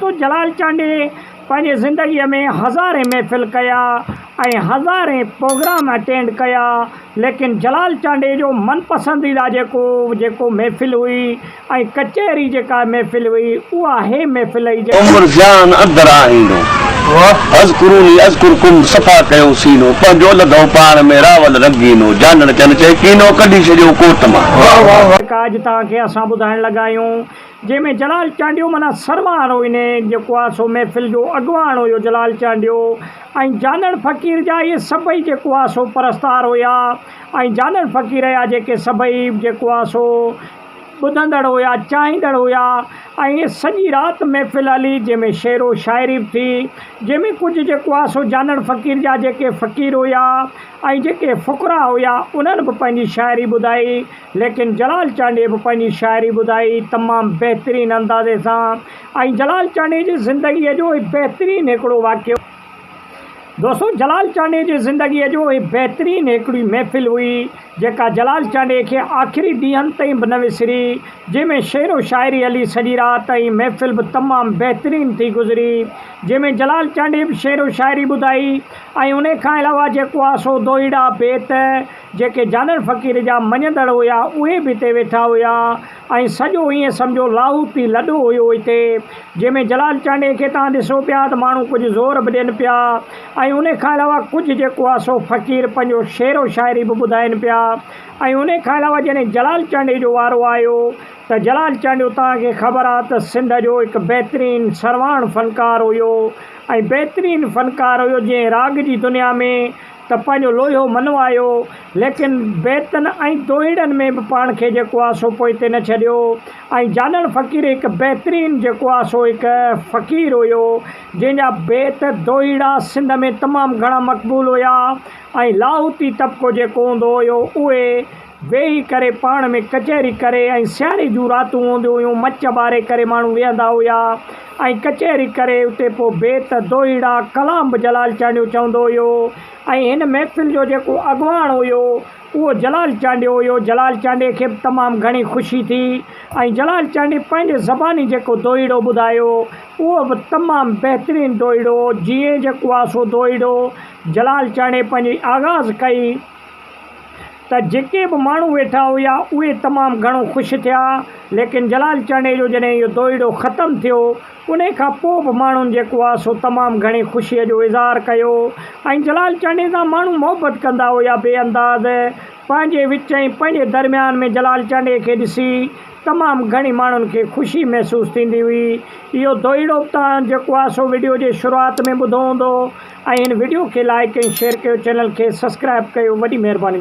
دوستو جلال چانڊيي پنهنجي زندگيء ۾ هزارين محفل ڪيا ۽ هزارين پروگرام اٽينڊ ڪيا ليڪن جلال چانڊيي جو من پسنديده جيڪو جيڪو محفل هئي ۽ ڪچهري جيڪا محفل هئي اها هي محفل هئي جيڪا. عمر زيان اندر آهينو. اذڪروني اذڪرڪم صفا ڪيو سينو پنهنجو لڌئو پاڻ ۾ راول رنگينو جانڻ چن چئي ڪينو ڪڍي ڇڏيو ڪوٽ مان. جيڪا اڄ توهان کي اسان ٻڌائڻ لڳا آهيون جنهن ۾ جلال چانڊيو معنيٰ سرواڻ هو انهي جيڪو آهي سو محفل جو اڳواڻ هيو جلال چانڊيو ۽ جانڻ فقير جا اهي سڀئي جيڪو آهي سو پرستار هيا ۽ جانڻ فقير جا جيڪي سڀئي جيڪو آهي سو ٻڌندڙ هيا چاهيندڙ هيا ۽ ائين سڄي رات محفل هلي جنهن ۾ شعر و شاعري به ٿي جنهن ۾ ڪجهه جيڪو آهي سو جانڻ فقير جا جيڪي فقير هيا ۽ جيڪي فقراء هيا انهن به پنهنجي شاعري ٻڌائي ليڪن جلال چانڊيي به پنهنجي شاعري ٻڌائي تمام بهترين اندازي سان ۽ جلال چانڊيي جي زندگيء جو هي بهترين هڪڙو واقعو دوستو جلال چانڊيي جي زندگيء جو هي بهترين هڪڙي محفل هئي جيڪا جلال چانڊيي کي آخري ڏينهن تائين به نه وسري جنهن ۾ شعر و شاعري هلي سڄي رات ۽ محفل به تمام بهترين ٿي گذري جنهن ۾ جلال چانڊيي به شعر و شاعري ٻڌائي ۽ انهي کان علاوه جيڪو آ سو دوهيڙا بيت جيڪي جانڻ فقير جا مڃندڙ هيا اهي به اتي ويٺا هيا ۽ سڄو ائين سمجهو لاهوتي لڏو هيو اتي جنهن ۾ جلال چانڊيي کي توهان ڏسو پيا ته ماڻهو ڪجهه زور به ڏين پيا ۽ انهي کان علاوه ڪجهه جيڪو آ سو فقير پنهنجو شعر و شاعري به ٻڌائين پيا ۽ انهي کان علاوه جڏهن جلال چانڊيي جو وارو آيو ته جلال چانڊيو توهان کي خبر آ ته سنڌ جو هڪ بهترين سرواڻ فنڪار هيو ۽ بهترين فنڪار هيو جنهن راڳ جي دنيا ۾ ته پنهنجو لوهيو منوايو، ليڪن بيتن ۽ دوهيڙن ۾ به پاڻ کي جيڪو آ سو پوئتي نه ڇڏيو ۽ جانڻ فقير هڪ بهترين جيڪو آ سو هڪ فقير هيو جنهن جا بيت دوهيڙا سنڌ ۾ تمام گهڻا مقبول هيا ۽ لاهوتي طبقو جيڪو هوندو هيو اهي ويهي ڪري پاڻ ۾ ڪچهري ڪري ۽ سياري جون راتون هونديون هيون مچ ٻاري ڪري ماڻهو ويهندا هيا ۽ ڪچهري ڪري اتي پوء بيت، دوهيڙا، ڪلام به جلال چانڊيو چوندو هيو ۽ هن محفل جو جيڪو اڳواڻ هيو اهو جلال چانڊيو هيو جلال چانڊيي کي به تمام گهڻي خوشي ٿي ۽ جلال چانڊيي پنهنجي زباني جيڪو دوهيڙو ٻڌايو اهو به تمام بهترين دوهيڙو هو جيئن جيڪو آ سو دوهيڙو جلال چانڊيي پنهنجي آغاز ڪئي. ته جيڪي به ماڻهو ويٺا هيا اهي تمام گهڻو خوش ٿيا ليڪن جلال چانڊيي جو جڏهن اهو دوئيڙو ختم ٿيو انهي کان پوء به ماڻهن جيڪو آ سو تمام گهڻي خوشيء جو اظهار ڪيو ۽ جلال چانڊيي سان ماڻهو محبت ڪندا هيا بي انداز پنهنجي وچ ۽ پنهنجي درميان ۾ جلال چانڊيي کي ڏسي تمام گهڻي ماڻهن کي خوشي محسوس ٿيندي هئي اهو دوئيڙو به توهان جيڪو آ سو وڊيو جي شروعات ۾ ٻڌو هوندو ۽ هن وڊيو کي لائيڪ ۽ شيئر ڪيو چينل کي سسڪرائب ڪيو وڏي مهرباني.